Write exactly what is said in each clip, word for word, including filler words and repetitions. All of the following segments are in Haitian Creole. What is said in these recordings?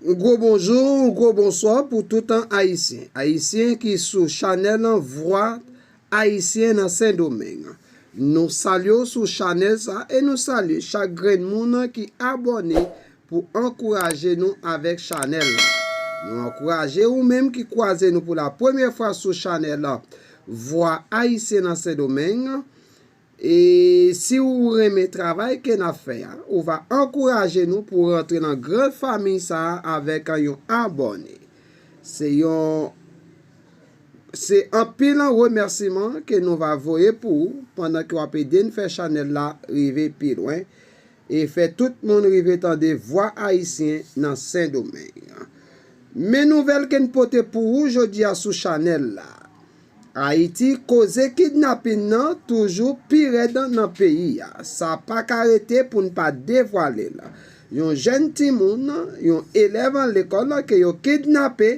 Yon gwo bonjou, yon gwo bonswa pou tout Ayisyen. Ayisyen ki sou chanèl Vwa Ayisyen nan Sendomeng. Nou salye w sou chanèl sa e nou salye chak grenn moun ki abòne pou ankouraje nou avèk chanèl la. Nou ankouraje ou menm ki kwaze nou pou la premyè fwa sou chanèl Vwa Ayisyen nan Sendomeng. E si ou renmen travay ke n ap fè a, ou va ankouraje nou pou rantre nan gran fanmi sa a avèk yon abòne. Se yon, se anpil remèsiman ke nou va voye pou ou pandan ke w ap ede n fè chanèl la rive pi lwen e fè tout moun rive tande Vwa Ayisyen nan Sendomeng. Men nouvèl ke n pote pou ou jodi a sou chanèl la. Ayiti, koze kidnapin nan toujou pi rèd nan peyi a. Sa pa ka rete pou n pa devwale l. Yon jèn timoun, yon elèv lekòl ke yo kidnape,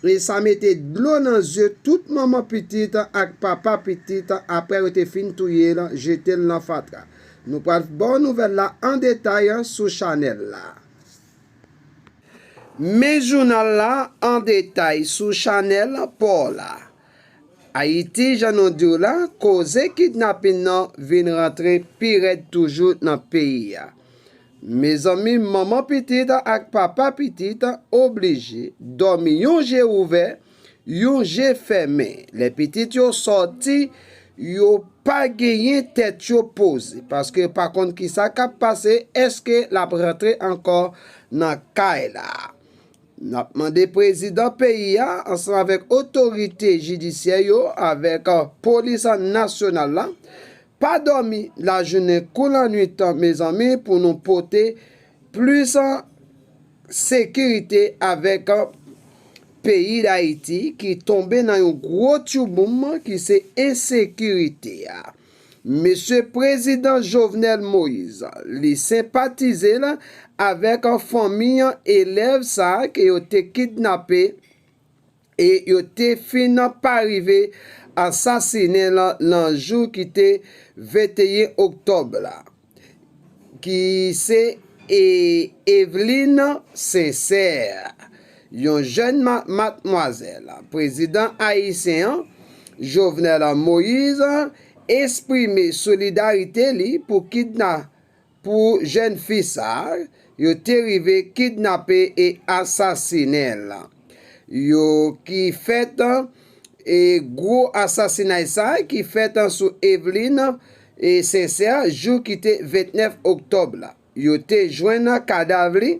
e sa mete dlo nan zye tout manman pitit ak papa pitit apre yo te fin touye l, jete l nan fatra. Nou pral ba w nouvèl la an detay sou chanèl la. Men jounal la an detay sou chanèl pa w la. Ayiti, jan nou di w la, koze kidnapin nan vin rantre pi rèd toujou nan peyi a. Mezanmi, manman pitit ak papa pitit oblije dòmi yon je ouvè, yon je fèmen. Lè pitit yo sòti, yo pa genyen tèt yo poze, paske yo pa konn kisa k ap pase, èske l ap rantre ankò nan kay la. N ap mande prezidan peyi a, ansanm avèk otorite jidisyè yo, avèk, uh, polis nasyonal la, pa dòmi lajounen kou lannwit, mezanmi, pou nou pote plis, uh, sekirite avèk, uh, peyi Dayiti ki tonbe nan yon gwo tchouboum ki se ensekirite a. Mesye Prezidan Jovenel Moïse, li senpatize l avèk fanmi elèv sa a ke yo te kidnape e yo te fin pa rive asasinen l nan jou ki te venteyen oktòb la, ki se, e, Eveline Sincère, yon jèn ma-, matmwazèl. Prezidan ayisyen an, Jovenel Moïse, eksprime solidarite li pou kidna-, pou jèn fi sa a, yo te rive kidnape e asasinen l. Yo ki fèt, e gwo asasinay sa a ki fèt sou Eveline, e Sincère, jou ki te ventnèf oktòb la. Yo te jwenn kadav li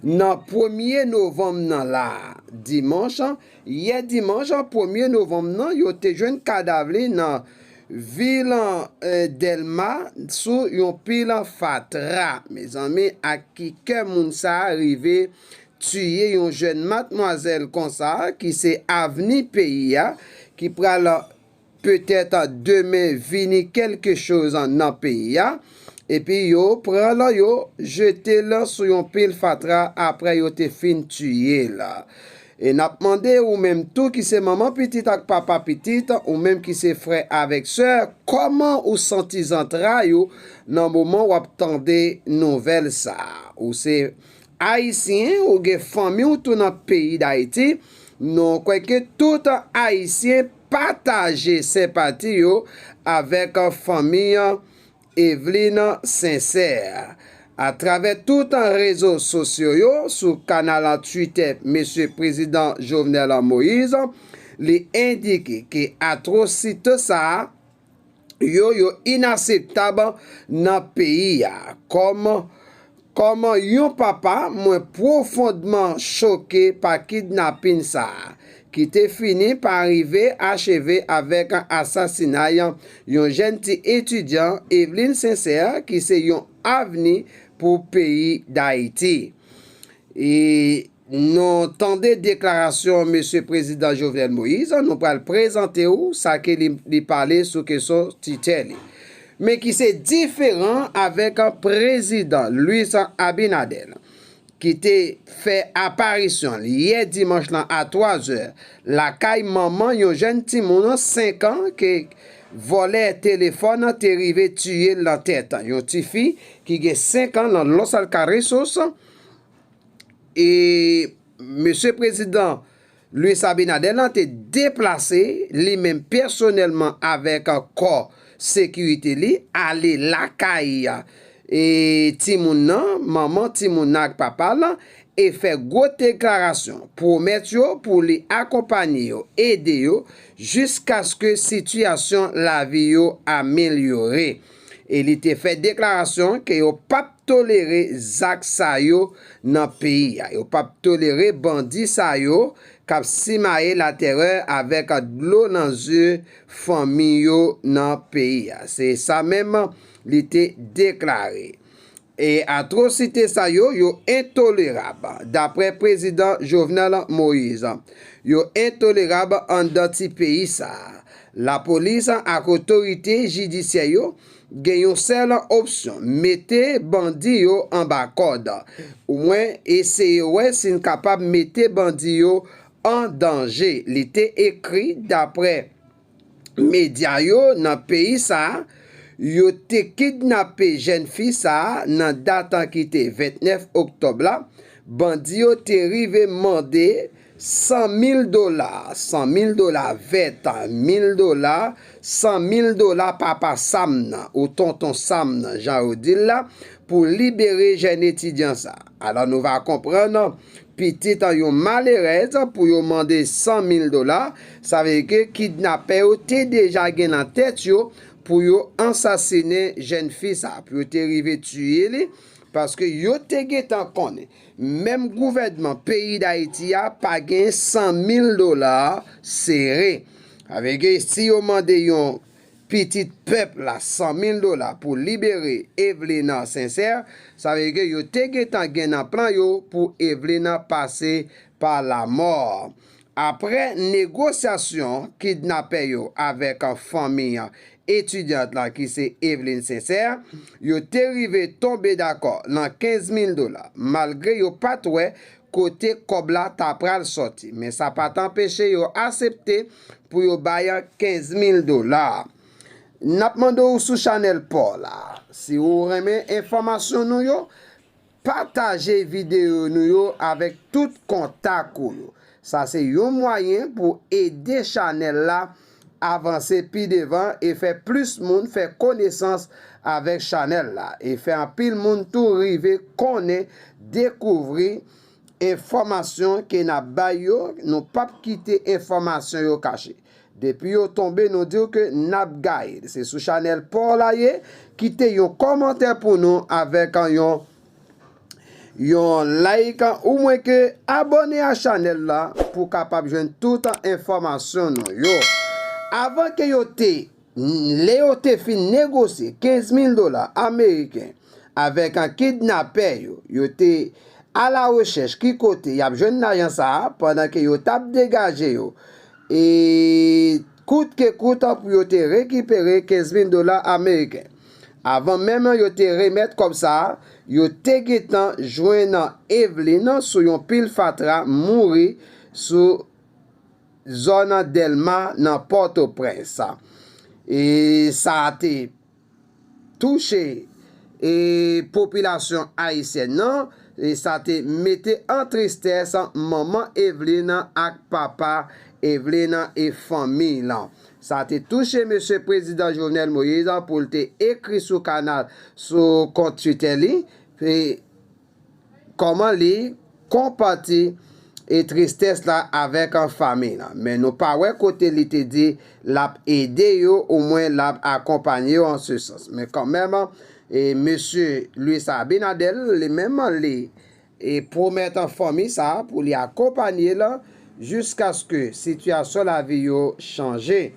nan premye novanm nan la, dimanch, yè dimanch, premye novanm nan, yo te jwenn kadav li nan vil, eh, Dèlma sou yon pil fatra. Mezanmi, ak ki kè moun sa a rive tiye yon jèn matmwazèl konsa, ki se avni peyi a, ki pral petèt demen vini kèlke choz nan peyi a, epi yo pran l, yo jete l sou yon pil fatra apre yo te fin tiye l. E n ap mande ou menm tou ki se manman pitit ak papa pitit, ou menm ki se frè avèk sè, kòman ou santi zantray ou nan moman w ap tande nouvèl sa a? Ou se Ayisyen, ou gen fanmi w tou nan peyi Dayiti, nou kwè ke tout Ayisyen pataje senpati yo avèk fanmi Eveline Sincère. Atravè tout rezo sosyo yo, sou kanal Twitter Mesye Prezidan Jovenel Moïse, li endike ke atwosite sa a, yo, yo inakseptab nan peyi a. Kòm, kòm yon papa, mwen pwofondman choke pa kidnapin sa a, ki te fini pa rive acheve avèk asasinay yon jèn ti etidyan, Eveline Sincère, ki se yon avni pou peyi Dayiti. E nou tande deklarasyon Mesye Prezidan Jovenel Moïse, nou pral prezante w sa ke li, li pale sou kesyon titè li. Men ki se diferan avèk Prezidan Luis Abinader, ki te fè aparisyon l yè dimanch lan a twa zè lakay manman yon jèn timoun senk an ke vòlè telefòn te rive tiye l nan tèt. Yon tifi ki gen senk an nan Los Alcarrizos, E mesye prezidan Luis Abinader lan te deplase li menm pèsonèlman avèk kò sekirite li ale lakay e timoun nan, manman timoun nan ak papa l e fè gwo deklarasyon, pwomèt yo pou li akonpanye yo, ede yo jiskaske sitiyasyon lavi yo amelyore. E li te fè deklarasyon ke yo p ap tolere zak sa yo nan peyi a. Yo p ap tolere bandi sa yo k ap simaye latèrè avèk dlo nan zye fanmi yo nan peyi a. Se sa menm li te deklare. E atwosite sa yo, yo entolerab, daprè prezidan Jovenel Moïse. Yo entolerab anndan ti peyi sa a. Lapolis ak otorite jidisyè yo gen yon sèl opsyon, mete bandi yo anba kòd, omwen eseye wè si n kapab mete bandi yo an danje. Li te ekri, daprè medya yo nan peyi sa a, yo te kidnape jèn fi sa a nan dat ki te vennèf oktòb la. Bandi yo te rive mande san mil dola, san mil dola vèt, mil dola, san mil dola papa Sam nan, ou tonton Sam nan, jan yo di l la, pou libere jèn etidyan sa a. Alò, nou va konprann pitit yon malerèz pou yo mande san mil dola, sa vle di ke kidnapè yo te deja gen nan tèt yo pou yo ansasinen jèn fi sa, pou yo te rive tiye li, paske yo te gentan konnen menm gouvènman peyi Dayiti a pa gen san mil dola sere. Sa vle di ke si yo mande yon pitit pèp la san mil dola pou libere Evelyn Sincère, sa vle di ke yo te gentan gen nan plan yo pou Evelyn pase pa lamò. Aprè negosyasyon kidnapè yo avèk fanmi etidyant la ki se Evelyn Sincère, yo te rive tonbe dakò nan kenz mil dola, malgre yo pa t wè kote kòb la ta pral sòti. Men sa pa t anpeche yo aksepte pou yo bay kenz mil dola. N ap mande w sou chanèl pa w la. Si w renmen enfòmasyon nou yo, pataje videyo nou yo avèk tout kontak ou yo. Sa se yon mwayen pou ede chanèl la avanse pi devan e fè plis moun fè konesans avèk chanèl la. E fè anpil moun tou rive konnen, dekouvri enfòmasyon ke n ap bay yo. Nou p ap kite enfòmasyon yo kache. Depi yo tonbe, nou di w ke n ap gaye. Se sou chanèl pa w la ye. Kite yon kòmantè pou nou avèk yon, yon like, oubyen ke abòne a chanèl la pou w kapab jwenn tout enfòmasyon nou yo. Avan ke yo te, lè yo te fin negosye kenz mil dola ameriken avèk kidnapè yo, yo te alawechèch ki kote y ap jwenn lajan sa a pandan ke yo t ap degaje yo. E kout ke kout pou yo te rekipere kenz mil dola ameriken. Avan menm yo te remèt kòb sa a, yo te gentan jwenn Evelyn sou yon pil fatra mouri sou zòn Dèlma nan Pòtoprens. E sa te touche e popilasyon ayisyèn nan, e sa te mete an tristès manman Evelyn ak papa Evelyn e fanmi lan. Sa te touche mesye prezidan Jovenel Moïse pou l te ekri sou kanal, sou kont Twitter li, e kòman li konpati e tristès la avèk fanmi lan. Men nou pa wè kote li te di l ap ede yo, omwen l ap akonpanye yo an se sans. Men kanmenm, e mesye Luis Abinader, li menm, li e pwomèt fanmi sa a pou li akonpanye l jiskaske sitiyasyon lavi yo chanje.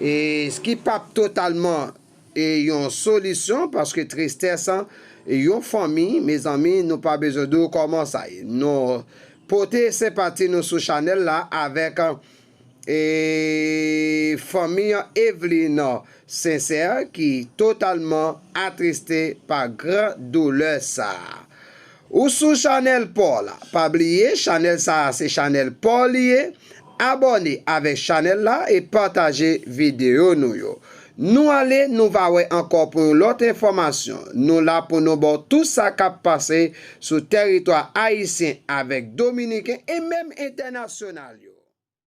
E s ki p ap totalman e yon solisyon, paske tristès yon fanmi, mezanmi, nou pa bezwen di w kòman sa ye. Nou pote senpati nou sou chanèl la avèk e fanmi Evelyn Sincère ki totalman atriste pa gran doulè sa a. Ou sou chanèl pa w la. Pa bliye, chanèl sa a se chanèl pa w li ye. Abòne avèk chanèl la e pataje videyo nou yo. Nou ale, nou va wè ankò pou yon lòt enfòmasyon. Nou la pou nou ba w tout sa k ap pase sou tèritwa ayisyen avèk dominiken e menm entènasyonal yo.